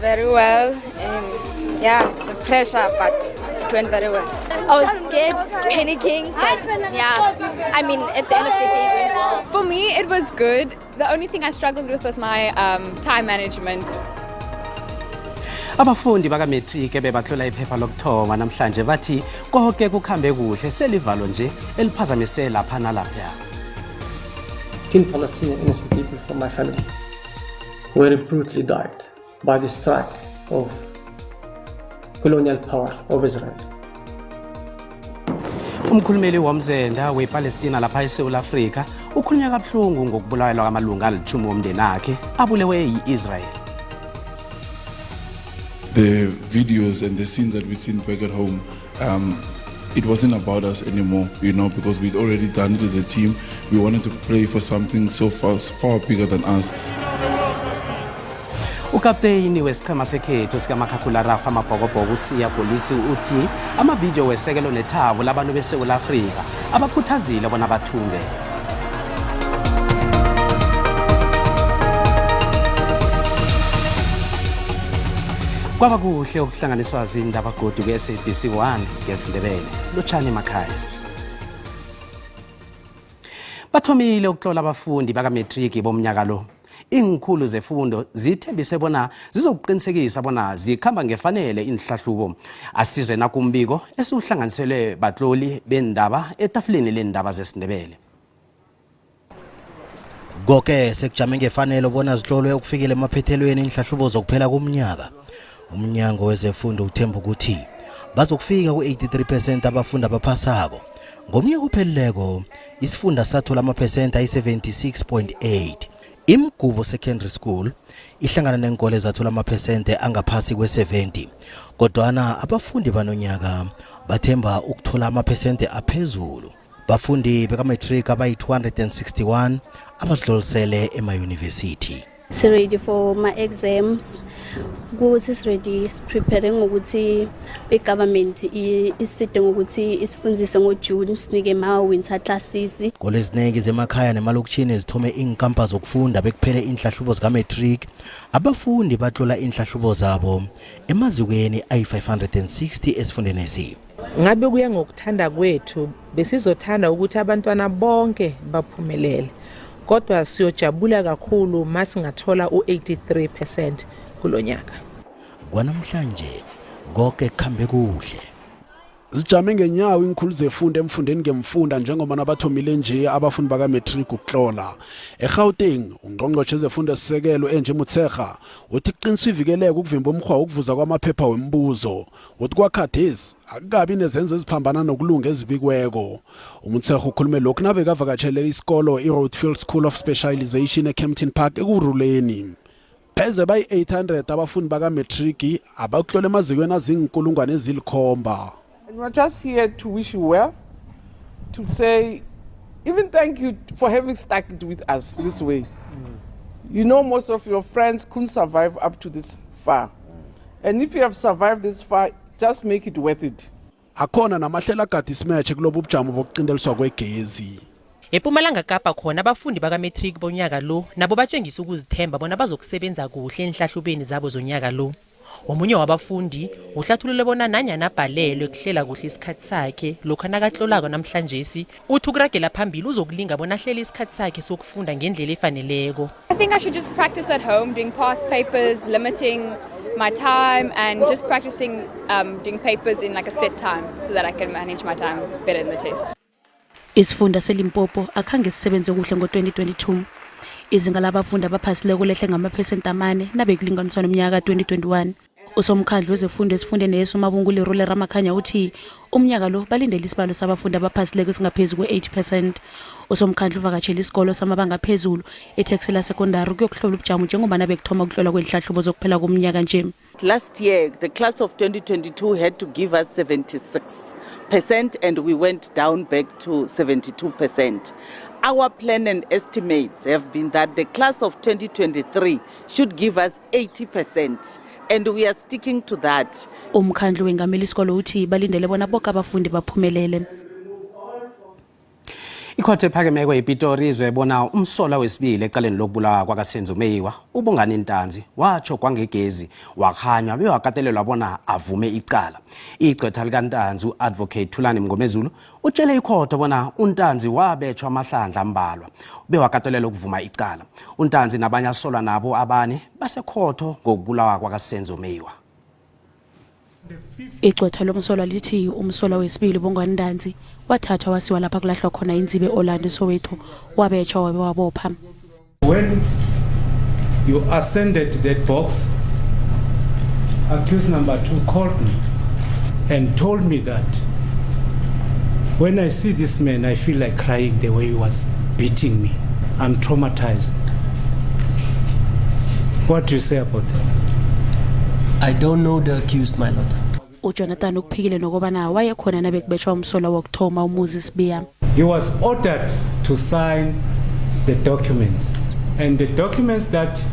very well and yeah, the pressure, but it went very well. I was scared, panicking, but yeah, I mean, at the end of the day, it went well. For me, it was good. The only thing I struggled with was my time management. Abafundi bakametriki ebebahlola iphepha lokuthoma namhlanje bathi konke kukhambe kuhle, selivalo nje eliphazamise lapha nalapha. 10 Palestinian innocent people from my family were brutally died by the strike of colonial power of Israel. Umkhulumeli womzenda wePalestina lapha eSouth Africa ukhulunywa kabuhlungu ngokubulawelwa kwamalunga alitjhumi womndeni akhe abulewe yi-Israel. The videos and the scenes that we seen back at home, it wasn't about us anymore, because we'd already done it as a team. We wanted to play for something so far, far bigger than us. Ukapteyini wesiqhema sekhethu sikamakhakhulararhwa Amabhokobhoko, uSiya Kolisi, uthi amavidiyo wesekelo nethabo labantu beSewula Afrika abakhuthazile bona bathumbe. Kwaba kuhle ukuhlanganiswa zindaba godu ku-SABC 1 ngesiNdebele. Lotshani emakhaya. Bathomile ukutlola abafundi bakametriki bomnyaka lo. Iinkhulu zefundo zithembise bona zizokuqinisekisa bona zikhamba ngefanele inhlahlubo. Asizwe nakumbiko esiwuhlanganiselwe batloli bendaba etafuleni lendaba zesiNdebele. Konke sekujame ngefanelo bona zihlolwe ukufikela emaphethelweni inhlahlubo zokuphela komnyaka. Umnyango wezefundo uthemba ukuthi bazokufika ku-83% abafundi abaphasako. Ngomnyaka ophelileko isifunda sathola amaphesenti ayi-76.8. Imgubo Secondary School ihlangana neenkolo ezathola amaphesente angaphasi kwe-70, kodwana abafundi banonyaka bathemba ukuthola amaphesente aphezulu. Bafundi beka-matric abayi-261 abazidlulisele emayunivesithi. Si-ready for ma-exams, ukuthi si-ready, si-prepare ngokuthi i-government iside ngokuthi isifundzise ngoJune, sinike ma-winter classes. Kolo eziningi zemakhaya nemalokitjhini zithome iinkampa zokufunda bekuphele iinhlahlubo zika-matric. Abafundi batlola iinhlahlubo zabo emazikweni ayi-560 esifundenesi. Ngabe kuya ngokuthanda kwethu, besizothanda ukuthi abantwana bonke baphumelele, kodwa siyojabula kakhulu masingathola u-83% kulonyaka. Kwanamhlanje konke kuhambe kuhle. Zijame ngenyawo iinkhulu zefundo emfundeni ngemfunda njengoba nabathomile nje abafundi baka-matric ukuhlola. EGauteng, ungqongqotjhe zefundo esisekelo Angie Motshekga uthi kuqiniswa ivikeleko ukuvimba umrhwa wokuvuza kwamaphepha wemibuzo. Uthi kwakhathesi akukabi nezenzo eziphambana nokulunga ezibikweko. UMotshekga ukhulume lokhu nabekavakatshele isikolo i-Roadfield School of Specialization eKempton Park eKurhuleni. Pheze bayi-800 abafundi baka-matric abakuhlola emazikweni aziinkulungwane ezilikhomba. And we're just here to wish you well, to say even thank you for having stuck it with us this way. Most of your friends couldn't survive up to this far. And if you have survived this far, just make it worth it. Akhona namahlelo agada isimetjhe kulobu bujamo bokuqinteliswa kwegezi. EPumalanga Kapa khona, abafundi baka-matric bonyaka lo nabo batshengisa ukuzithemba bona bazokusebenza kuhle enhlahlubeni zabo zonyaka lo. Omunye wabafundi uhlathulule bona nanyana abhalelwe kuhlela kuhle isikhathi sakhe lokhu nakatlolako namhlanjesi, uthi ukuragela phambili uzokulinga bona ahlele isikhathi sakhe sokufunda ngendlela efaneleko. I think I should just practice at home, doing past papers, limiting my time, and just practicing doing papers in like a set time so that I can manage my time better in the test. Isifunda seLimpopo akhange sisebenze kuhle ngo-2022. Izinga labafundi abaphasileko lehle ngamaphesenti 4 nabekulinganiswa nomnyaka ka-2021. Usomkhandlu wezefundo esifundeni eSomabungu Lerule Ramakhanya uthi umnyaka lo balindele isibalo sabafundi abaphasileko esingaphezu kwe-80%. Usomkhandlu uvakatshela isikolo samabanga aphezulu eTexela Secondary ukuyokuhlola ubujamo njengoba bekuthoma ukuhlolwa kwenhlahlubo zokuphela komnyaka nje. Last year, the class of 2022 had to give us 76% and we went down back to 72%. Our plan and estimates have been that the class of 2023 should give us 80% and we are sticking to that. Umkhandlu wengameli isikolo uthi balindele bona boke abafundi baphumelele. Ikhotho ephakemeko yePitori izwe bona umsolwa wesibili ecaleni lokubulawa kwakaSenzo Meyiwa uBongani Ntanzi watsho kwangegezi wakhanywa bewakatelelwa bona avume icala. Igqwetha likaNtanzi u-Advocate Thulani Mngomezulu utshele ikhotho bona uNtanzi wabetjhwa amahlandla ambalwa bewakatelelwa ukuvuma icala. UNtanzi nabanye asolwa nabo abane basekhotho ngokubulawa kwakaSenzo Meyiwa. Igcwetha lomsolwa lithi umsolwa wesibili uBongani Ntanzi wathathwa wasiwa lapha kulahlwa khona inzibi e-Orlando eSoweto wabetjhwa wabe wabopha. When you ascended that box, accused number 2 called me and told me that when I see this man, I feel like crying the way he was beating me. I'm traumatized. What do you say about that? I don't know the accused, my lord. UJonathan ukuphikile nokobana wayekhona nabekubetjhwa umsolwa wokuthoma uMuzi Sibiya. He was ordered to sign the documents. And the documents that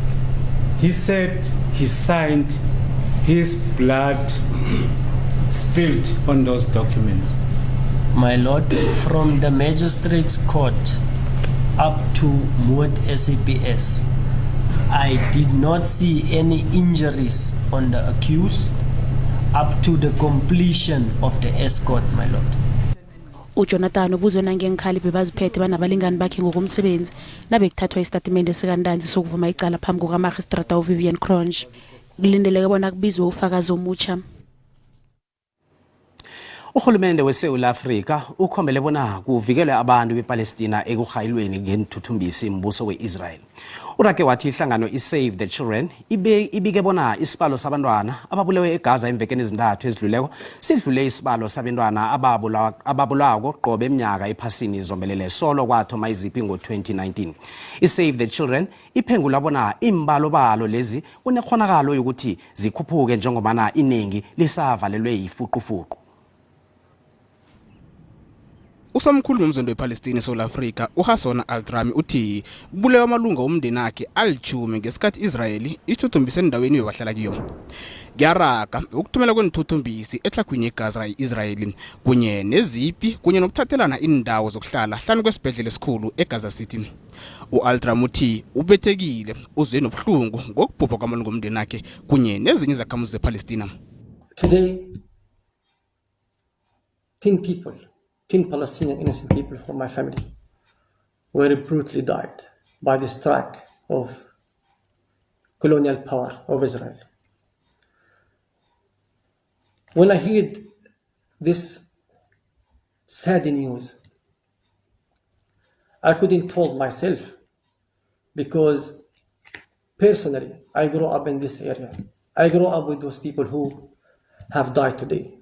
he said he signed, his blood spilled on those documents. My lord, from the magistrate's court up to Moot SAPS, I did not see any injuries on the accused up to the completion of the escort, my lord. UJonathan ubuzwe nangeenkhali bebaziphethe banabalingani bakhe ngokomsebenzi nabekuthathwa isitatimende sikaNtanzi sokuvuma icala phambi kukamarhistrata uVivian Cronje. Kulindeleke bona kubizwe ufakazi omutjha. Urhulumende weSewula Afrika ukhombele bona kuvikelwe abantu bePalestina ekurhayilweni ngeenthuthumbiso mbuso we-Israel. Urage wathi ihlangano i-Save the Children ibike bona isibalo sabantwana ababulewe eGaza emvekeni ezintathu ezidluleko sidlule isibalo sabentwana ababulawako qobe eminyaka ephasini zombelele solo kwathoma izipi ngo-2019. I-Save the Children iphengula bona iimbalobalo lezi kunekghonakalo yokuthi zikhuphuke njengobana iningi lisavalelwe yifuqufuqu. Usomkhulu womzondo wePalestina eSouth Africa uHassona Altrami uthi kubulewa amalunga womndeni akhe alitjhumi ngesikhathi Israeli ithuthumbise endaweni bebahlala kiyo. Kuyaraga ukuthumela kweenthuthumbiso etlhagwini yeGaza i-Israeli kunye nezipi kunye nokuthathelana iindawo zokuhlala hlanu kwesibhedlela esikhulu eGaza City. U-Altram uthi ubethekile uzwe nobuhlungu ngokubhubha kwamalungu omndeni akhe kunye nezinye izakhamuzi zePalestina. Today, 10 people, 10 Palestinian innocent people from my family were brutally died by the strike of colonial power of Israel. When I heard this sad news, I couldn't hold myself because personally, I grew up in this area. I grew up with those people who have died today.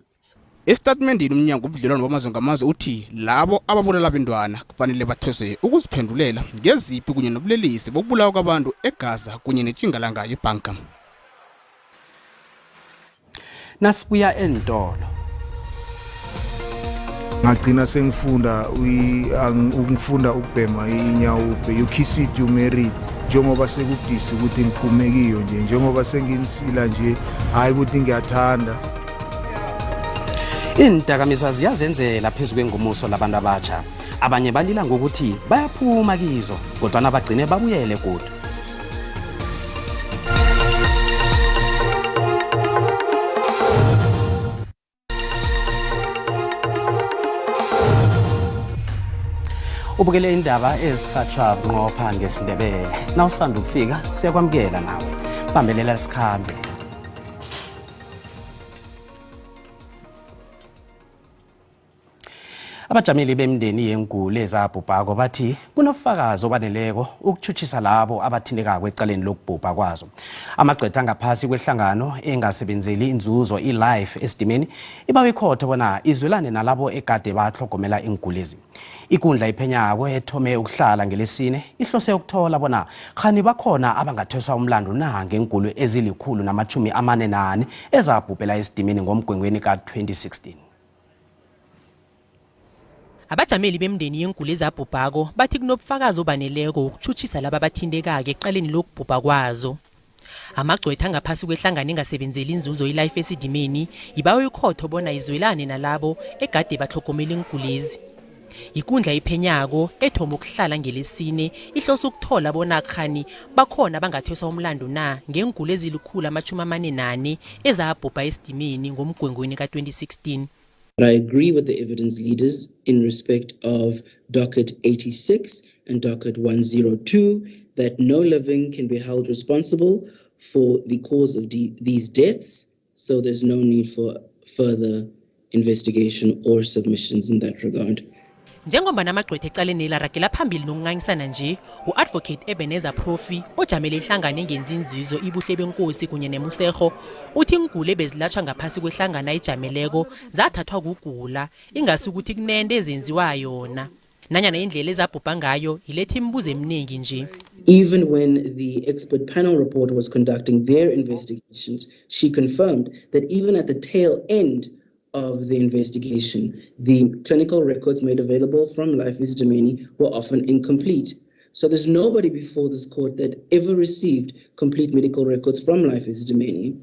Esitatimendeni umnyango wobudlelwano bamazwe ngamazwe uthi labo ababulala abentwana kufanele bathweswe ukuziphendulela ngeziphi kunye nobulelesi bokubulawa kwabantu eGaza kunye netjingalanga yebhanka. Nasibuya eentolo ngagcina sengifunda ukufunda ukubhema inyawupe, you kiss it you marry it. Njengoba sekubudisi ukuthi ngiphume kiyo nje, njengoba senginisila nje, hhayi ukuthi ngiyathanda. Iindakamizwa ziyazenzela phezu kwengomuso labantu abatsha. Abanye balila ngokuthi bayaphuma kizo kodwana bagcine babuyele godu. Ubukele indaba ezirhatjhwa bunqopha ngesiNdebele. Nawusanda ukufika siyakwamukela nawe. Bambelela sikhambe. Abajameli bemindeni yenguli ezabhubhako bathi kunobufakazi obaneleko ukutjhutjhisa labo abathintekako ecaleni lokubhubha kwazo. Amagqwetha angaphasi kwehlangano engasebenzeli inzuzo i-Life Esidimeni ibawa ikhotho bona izwelane nalabo egade batlhogomela iingulezi. Ikundla iphenyako ethome ukuhlala ngelesine ihlose ukuthola bona kghani bakhona abangathweswa umlandu na ngeenguli ezili-144 ezabhubhela esidimeni ngomgwengweni ka-2016. Abajameli bemindeni yeenguli ezabhubhako bathi kunobufakazi obaneleko wokutjhutjhisa laba abathintekako ecaleni lokubhubha kwazo. Amagcwetha angaphasi kwehlangano engasebenzeli inzuzo iLife Esidimeni ibawa ikhotho bona izwelane nalabo egade batlhogomela iingulezi. Ikundla iphenyako ethoma ukuhlala ngeLesine ihlose ukuthola bona kghani bakhona abangathweswa umlandu na ngeenguli ezili-144 ezabhubha esidimeni ngoMgwengweni ka-2016. But I agree with the evidence leaders in respect of docket 86 and docket 102 that no living can be held responsible for the cause of these deaths, so there's no need for further investigation or submissions in that regard. Njengombana amagqwetha ecaleni laragela phambili nokungangisana nje, u-Advocate Ebenezer Profi ojamele ihlangano engenzi inzuzo iBuhle Benkosi kunye neMuseho uthi iinguli ebezilatshwa ngaphasi kwehlangano ayijameleko zathathwa kugula, ingasi ukuthi kunento ezenziwa yona. Nanyana indlela ezabhubha ngayo iletha imibuzo eminingi nje. Even when the expert panel report was conducting their investigations, she confirmed that even at the tail end of the investigation, the clinical records made available from Life Esidimeni were often incomplete. So there's nobody before this court that ever received complete medical records from Life Esidimeni.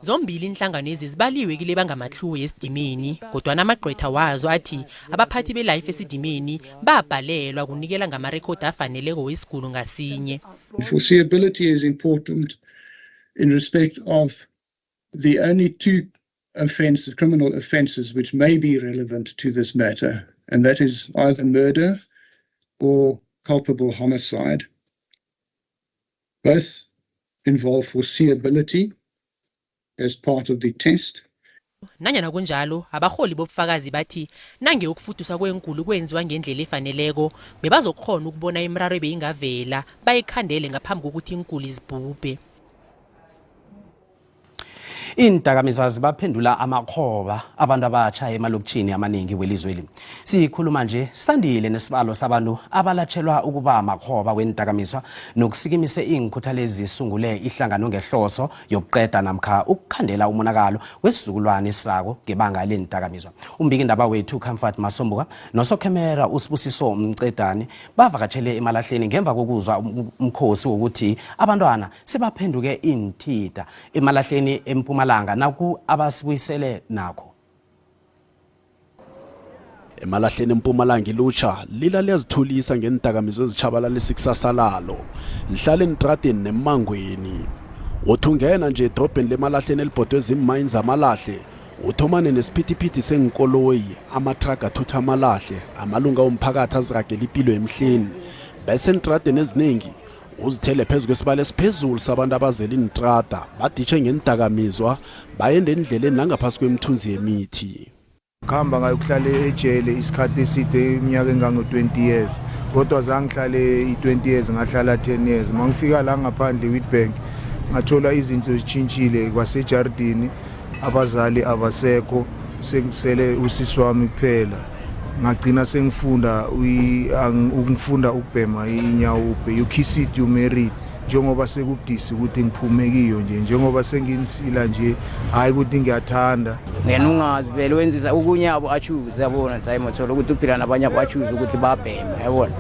Zombili inhlangano ezi zibaliwe kile bangamahluwo yesidimeni, kodwana amagqwetha wazo athi abaphathi beLife Esidimeni babhalelwa kunikela ngamarekhodi afaneleko wesigulu ngasinye. Foreseeability is important in respect of the only two offenses, criminal offences, which may be relevant to this matter, and that is either murder or culpable homicide. Both involve foreseeability as part of the test. Nanyana kunjalo, abaholi bobufakazi bathi nange ukufuduswa kweenguli kwenziwa ngendlela efaneleko, bebazokhona ukubona imiraro ebeyingavela bayikhandele ngaphambi kokuthi iinguli zibhubhe. Iindakamizwa zibaphendula amakhoba abantu abatsha emalokitjhini amaningi welizweli. Sikhuluma nje sandile nesibalo sabantu abalatshelwa ukuba amakhoba weendakamizwa, nokusikimise iinkhuthalezi zisungule ihlangano ngehloso yokuqeda namkha ukukhandela umonakalo wesizukulwane sako ngebanga leendakamizwa. Umbikindaba wethu Comfort Masombuka nosokhemera uSibusiso Mcedani bavakatshele emalahleni ngemva kokuzwa umkhosi wokuthi abantwana sebaphenduke iinthida emalahleni eMpumalanga, naku abasibuyisele nakho. Emalahleni eMpumalanga, ilutsha lila liyazithulisa ngeendakamizwa ezitshabalalisa ikusasa lalo. Lihlala entradeni nemmangweni. Uthi ungena nje edrobheni lemalahleni elibhodwe ziimayini zamalahle, uthomane nesiphithiphithi seenkoloyi, amathraga athutha amalahle, amalunga womphakathi aziragela ipilo emhleni, bese entradeni eziningi uzithele phezu kwesibalo esiphezulu sabantu abazela iintrada, baditshe ngeendakamizwa, bayende endleleni nangaphasi kwemithunzi yemithi. Kuhamba ngayokuhlala ejele isikhathi eside, iminyaka engango-20 years, kodwa zange ngihlale i-20 years, ngahlala 10 years. Uma ngifika la ngaphandle Witbank, ngathola izinto zitshintshile kwasejardini, abazali abasekho, sekusele usisi wami kuphela. Ngagcina sengifunda ukufunda ukubhema inyawupe, you kiss it, you marry it. Njengoba sekubudisi ukuthi ngiphume kiyo nje, njengoba senginisila nje, hhayi ukuthi ngiyathanda. Ngena ungazi vele wenzisa okunye abo achoose, yabona, time uthola ukuthi uphila nabanye abo achoose ukuthi babheme, yabona.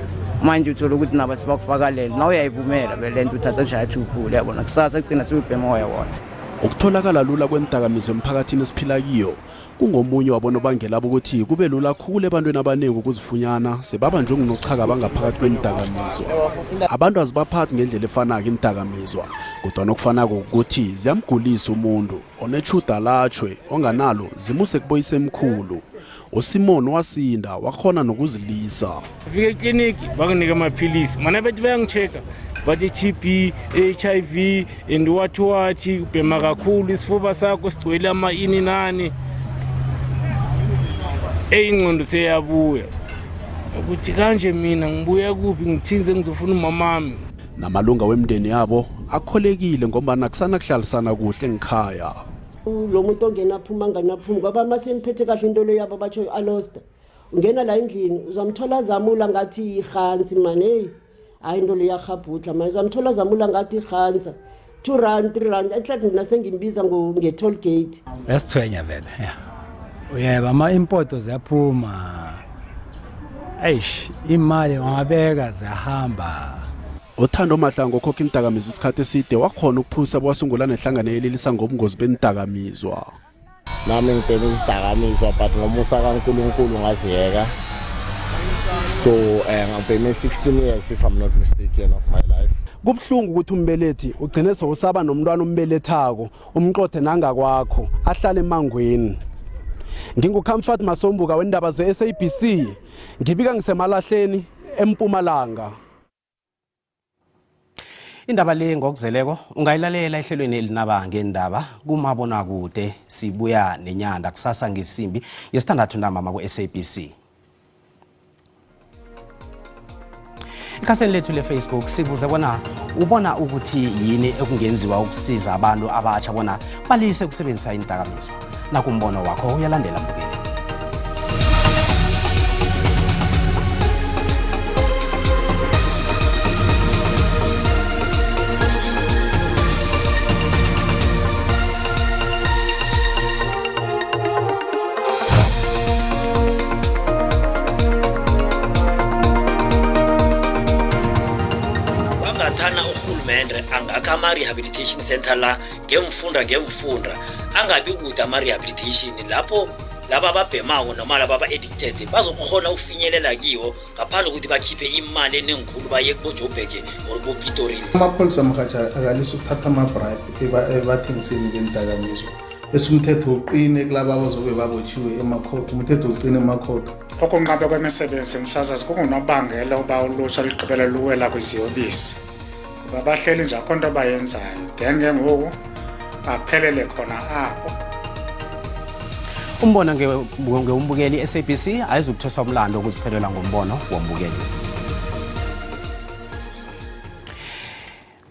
Manje uthola ukuthi nabo sebakufaka lento, nawe uyayivumela vele lento, uthatha ushaya thuphule, yabona, kusasa kugcina sewubhema, yabona. Ukutholakala lula kwendakamizwa emphakathini esiphila kiyo kungomunye wabonobangela bokuthi kube lula khulu ebantwini abaningi ukuzifunyana sebabanjwe ngunochaka bangaphakathi kweendakamizwa. Abantu azibaphathi ngendlela efanako iindakamizwa, kodwa okufanako ukuthi ziyamgulisa umuntu. Onetjhuda alatjhwe, onganalo zimuse kuboyise emkhulu. USimon wasinda, wakhona nokuzilisa. Fika ekliniki, banginika amaphilisi mana, bethi bayangi-check-a, bathi TB, HIV and what what, ubhema kakhulu, isifuba sakho sigcwele ama-ini nani. Eyingcondo seyabuya ukuthi kanje mina ngibuya kuphi, ngithinze ngizofuna umamami. Namalunga wemndeni yabo akholekile ngombana kusana kuhlalisana kuhle ngikhaya. Lo muntu ongena phuma, anganaphumi, ngoba uma semphethe kahle into leyo yabo, batsho alosta ungena la endlini, uzamthola azamula ngathi ihansi mani. Heyi, hayi, into leyo iyarhabhudla mani. Uzamthola azamula ngathi ihansa, R2, R3, enhlathi mina sengimbiza nge-toll gate. Uyasithwenya vele, ya, uyeba ama-import ziyaphuma. Eish, imali wangabeka ziyahamba. Uthando Mahlangu okhokha iindakamizwa isikhathi eside wakhona ukuphusa wasungula nehlangano eyelelisa ngobungozi bendakamizwa. Nami ngibhema izidakamizwa, but ngomusa kaNkulunkulu ngaziyeka. So ngibheme 16 years, if I'm not mistaken, of my life. Kubuhlungu ukuthi umbelethi ugcine sewusaba nomntwana umbelethako, umqothe nangakwakho ahlale emangweni. NginguComfort Masombuka wendaba ze-SABC, ngibika ngisemalahleni eMpumalanga. Indaba le ngokuzeleko ungayilalela ehlelweni elinaba ngendaba kumabonakude sibuya nenyanda kusasa ngesimbi yesithandathu ntambama ku-SABC. Ekhasini lethu le-Facebook sibuze bona ubona ukuthi yini ekungenziwa ukusiza abantu abatsha bona balise ukusebenzisa iindakamizwa. Nakumbono wakho uyalandela mbukeli. Kwangathana urhulumende angakha ama-rehabilitation center la ngemfunda ngemfunda, angabi kude ama-rehabilitation lapho laba ababhemako noma laba aba-addicted bazokukhona ukufinyelela kiwo ngaphandle kokuthi bakhiphe imali enengikhulu baye kuboJoburg or kuboPitori. Amapholisa mrhatjha akalisa ukuthatha ama-bribe ebathengiseni bendakamizwa, bese umthetho uqine kulaba abazobe babotshiwe emakhotho, umthetho uqine emakhotho. Ukunqaba kwemisebenzi, msasazi, kungunobangela uba ulutsha lugqibela luwela kwiziyobisi, ngoba bahleli nje akho nto abayenzayo, then ke ngoku baphelele khona apho. Umbono ngewumbukeli. SABC ayizukuthweswa umlando wokuziphelela ngombono wombukeli.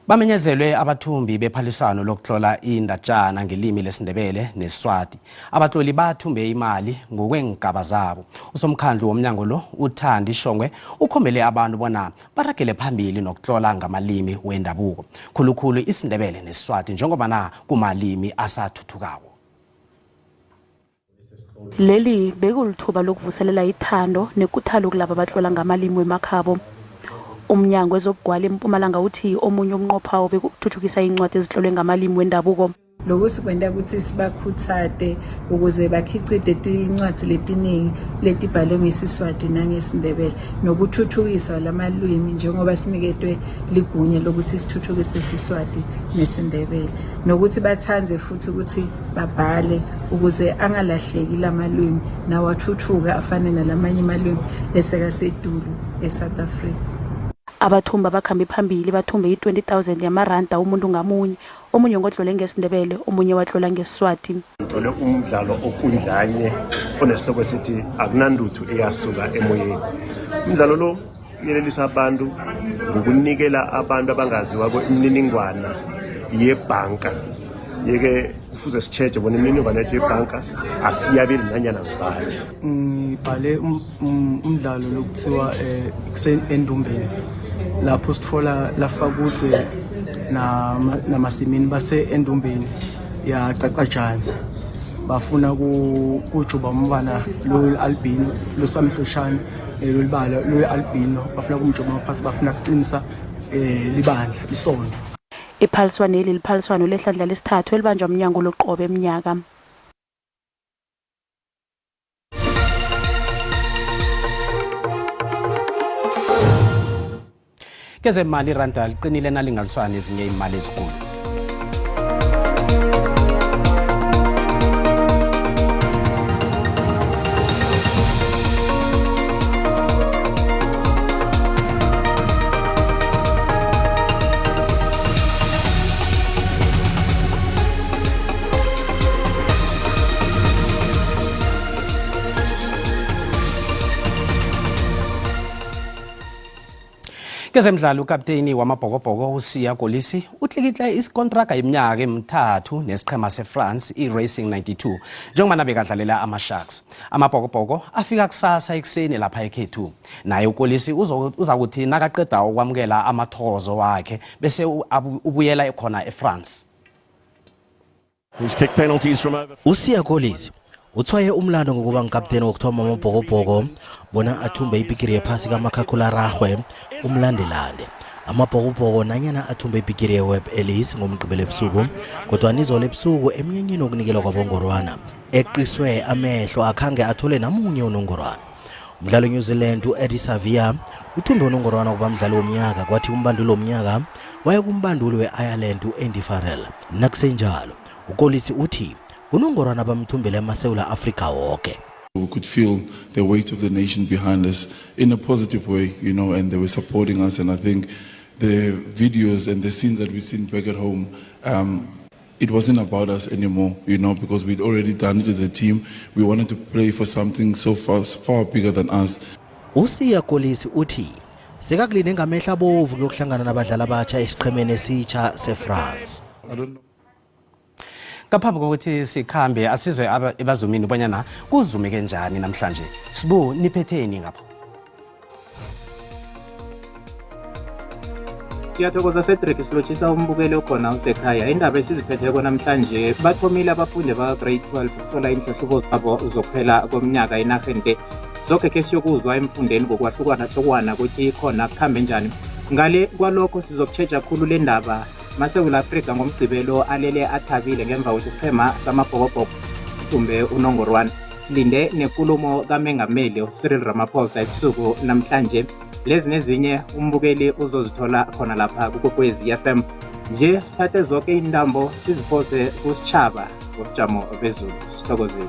Bamenyezelwe abathumbi bephaliswano lokutlola indatjana ngelimi lesiNdebele neSwati. Abatloli bathumbe imali ngokweengaba zabo. Usomkhandlu womnyango lo, uThandi Shongwe, ukhombele abantu bona baragele phambili nokutlola ngamalimi wendabuko, khulukhulu isiNdebele neSwati, njengoba na kumalimi asathuthukako. Leli bekulithuba lokuvuselela ithando nekuthalo kulaba abatlola ngamalimi wemakhabo. Umnyango wezobugwala eMpumalanga uthi omunye umnqophawo bekukuthuthukisa incwadi ezitlolwe ngamalimi wendabuko. Lokhu sikwenta ukuthi sibakhuthate ukuze bakhicide tincwadzi letiningi letibhalwe ngesiSwati nangesiNdebele nokuthuthukiswa lamalwimi, njengoba siniketwe ligunya lokuthi sithuthukise siSwati nesiNdebele, nokuthi bathande futhi ukuthi babhale ukuze angalahleki lamalwimi nawo athuthuke afane nalamanye amalwimi esekasedulu eSouth Africa. Abathumba abakhambe phambili bathumbe i-20 000 yamaranda umuntu ngamunye, omunye ngodlole ngesiNdebele, omunye watlola ngesiSwati. Ngithole umdlalo okundlanye onesihloko esithi "Akunanduthu Eyasuka Emoyeni". Umdlalo lo uyelelisa abantu ngokunikela abantu abangaziwako imininingwana yebhanka, yeke kufuze sitjheje bona imininingwana yethu yebhanka asiyabeli nanyana ngubani. Ngibhale umdlalo lokuthiwa kusendumbeni, lapho sithola lafakuthe namasimini base endumbeni yacacajana, bafuna kujuba umntwana lo albino losamhloshana, lolibala lo albino, bafuna kumjuba ngaphasi, bafuna kuqinisa libandla isondo. Iphaliswaneli liphaliswano lehlandla lesithathu elibanjwa mnyango loqobe eminyaka. Kezemali, iranda liqinile nalinganiswana nezinye imali ezikulu. Kezemidlalo, ukapteni wamaBhokobhoko uSiya Kolisi utlikitle isikontraga yeminyaka emithathu nesiqhema seFrance i-Racing 92, njengoba bekadlalela ama-Sharks. AmaBhokobhoko afika kusasa ekuseni lapha ekhethu. Naye uKolisi uzakuthi nakaqeda ukwamukela amathokozo wakhe bese ubuyela khona eFrance. USiya Kolisi uthwaye umlando ngokuba ngukapteni wokuthoma amaBhokobhoko bona athumbe ibhigiri yephasi kamakhakhulararhwe umlandelande. AmaBhokobhoko nanyana athumbe ibhigiri ye-Webb Ellis ngoMgqibelo ebusuku, kodwa nizolo ebusuku emnyanyeni wokunikelwa kwabongorwana eqiswe amehlo akhange athole namunye unongorwana. Umdlali weNew Zealand u-Eddie Savia uthumbe unongorwana ukuba mdlali womnyaka kwathi umbanduli womnyaka waya kumbanduli we-Ireland u-Andy Farrell. Nakusenjalo, uKolisi uthi unongorwana bamthumbele amaSewula Afrika woke. We could feel the weight of the nation behind us in a positive way, you know, and they were supporting us. And I think the videos and the scenes that we've seen back at home, it wasn't about us anymore, you know, because we'd already done it as a team. We wanted to play for something so far, far bigger than us. USiya Kolisi uthi sekakulinde ngamehlo abovu kuyokuhlangana nabadlali abatsha esiqhemeni esitsha seFrance. I don't know. Ngaphambi kokuthi sikhambe asizwe ebazumini bonyana kuzumeke njani namhlanje. Sibu niphetheni ngapha? Siyathokoza Cedric, silotshisa umbukeli okhona usekhaya. Indaba esiziphetheko namhlanje, bathomile abafundi baka-grade 12 ukuthola inhlahlubo zabo zokuphela komnyaka enarheni le. Soke ke siyokuzwa emfundeni ngokwahlukana-hlukana ukuthi khona kuhambe njani. Ngale kwalokho sizokutjheja khulu le ndaba. MaSewula Afrika ngomgcibelo alele athabile ngemva kokuthi isichema samabhokobhoko sithumbe unongorwana. Silinde nenkulumo kamengameli uCyril Ramaphosa ebusuku namhlanje. Lezi nezinye umbukeli uzozithola khona lapha kuKwekwezi FM. Nje sithathe zonke intambo siziphose kusitshaba ngobujamo bezulu. Sithokozile.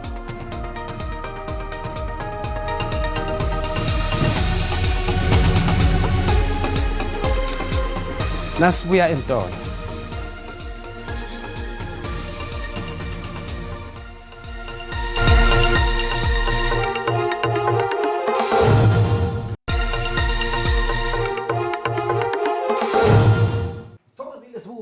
Nasibuya entolo.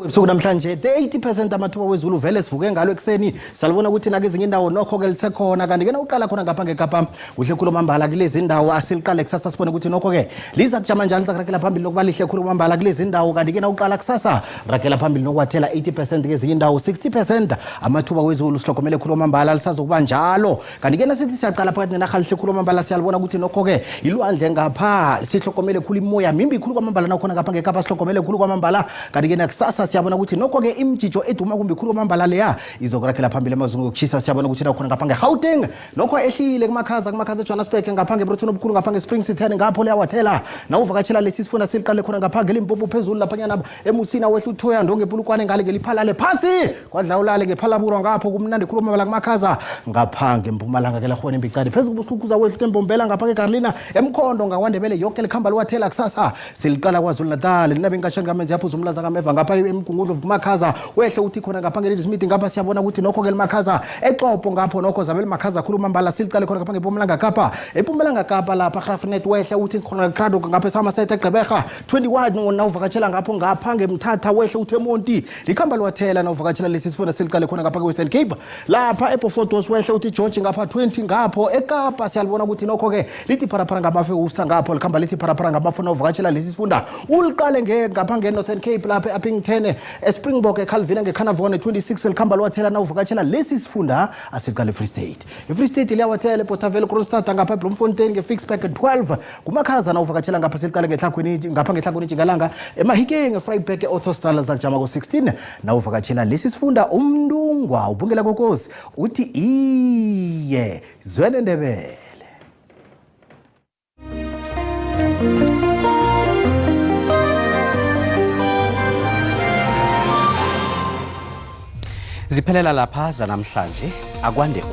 Ebusuku namhlanje 80% amathuba wezulu vele sivuke ngalo ekuseni, salibona ukuthi nakezinye indawo nokho-ke lisekhona. Kanti-ke nawuqala khona ngapha ngekapa kuhle khulu mambala kulezi ndawo. Asiliqale kusasa sibone ukuthi nokho-ke liza kujama njani, liza kuragela phambili nokuba lihle khulu mambala kulezi ndawo. Kanti-ke nawuqala kusasa ragela phambili nokwathela 80% kezinye indawo, 60% amathuba wezulu sihlogomele khulu mambala lisazokuba njalo. Kanti-ke nasithi siyaqala phakathi nenarha lihle khulu mambala, siyalibona ukuthi nokho-ke ilwandle ngapha sihlogomele khulu, imoya mimbi khulu kwamambala nakhona ngapha ngekapa sihlogomele khulu kwamambala. Kanti-ke nakusasa siyabona ukuthi nokho-ke imijijo eduma kumbi khulu kwamambala leya izokuragela phambili emazungu yokushisa. Siyabona ukuthi nakhona ngapha nge-Gauteng nokho ehlile kumakhaza, kumakhaza eJohannesburg, ngapha ngeBrothon obukhulu, ngapha nge-Spring City ngapho liyawathela. Nawuvakatshela lesi sifunda siliqale khona ngapha ngeLimpopo phezulu laphanyana eMusina wehla uThoyando ngePulukwane ngale ngeliphalale phasi kwadlawulale ngephalaburo ngapho kumnandi khulu mabala kumakhaza. Ngapha ngempumalanga ke lahona imbicane phezu kubusukuza wehla uTembombela ngapha ngeGarlina emkhondo ngaKwaNdebele yoke likhamba liwathela. Kusasa siliqala KwaZulu Natal linabe inkatshani kamenzi yaphuza umlaza kameva ngapha eMgungundlovu kumakhaza wehle uthi khona ngapha ngeLadysmith ngapha siyabona ukuthi nokho ke limakhaza eXopo ngapho nokho zabe limakhaza khulu mambala. Siliqale khona ngapha ngeMpumalanga Kapa, eMpumalanga Kapa lapha Graaff-Reinet wehle uthi khona Cradock ngapha eSomerset eGqeberha 21 nawuvakatshela ngapho ngapha ngemthatha wehle uthi eMonti likhamba liwathela. Nawuvakatshela lesi sifunda siliqale khona ngapha ke-Western Cape lapha eBeaufort wehle uthi George ngapha 20 ngapho eKapa siyalibona ukuthi nokho-ke lithi pharaphara ngamafu eWorcester ngapho likhamba lithi pharaphara ngamafu. Nawuvakatshela lesi sifunda uliqale ngapha nge-Northern Cape lapha e-Upington eSpringbok eCalvina ngeCarnarvon 26 likhamba liwathela. Nawuvakatshela lesi sifunda asiliqale Free State, i-Free State liyawathela eBothaville Kroonstad ngapha eBloemfontein ngeFicksburg 12 kumakhaza. Nawuvakatshela ngapha siliqale ngetlhagwini ngapha ngetlhagwini Tjingalanga eMahikeng eVryburg e-Ottosdal zakujama ko-16. Nawuvakatshela lesi sifunda umntungwa ubungela kokosi uthi iye zwele Ndebele. Ziphelela lapha zanamhlanje, akwande.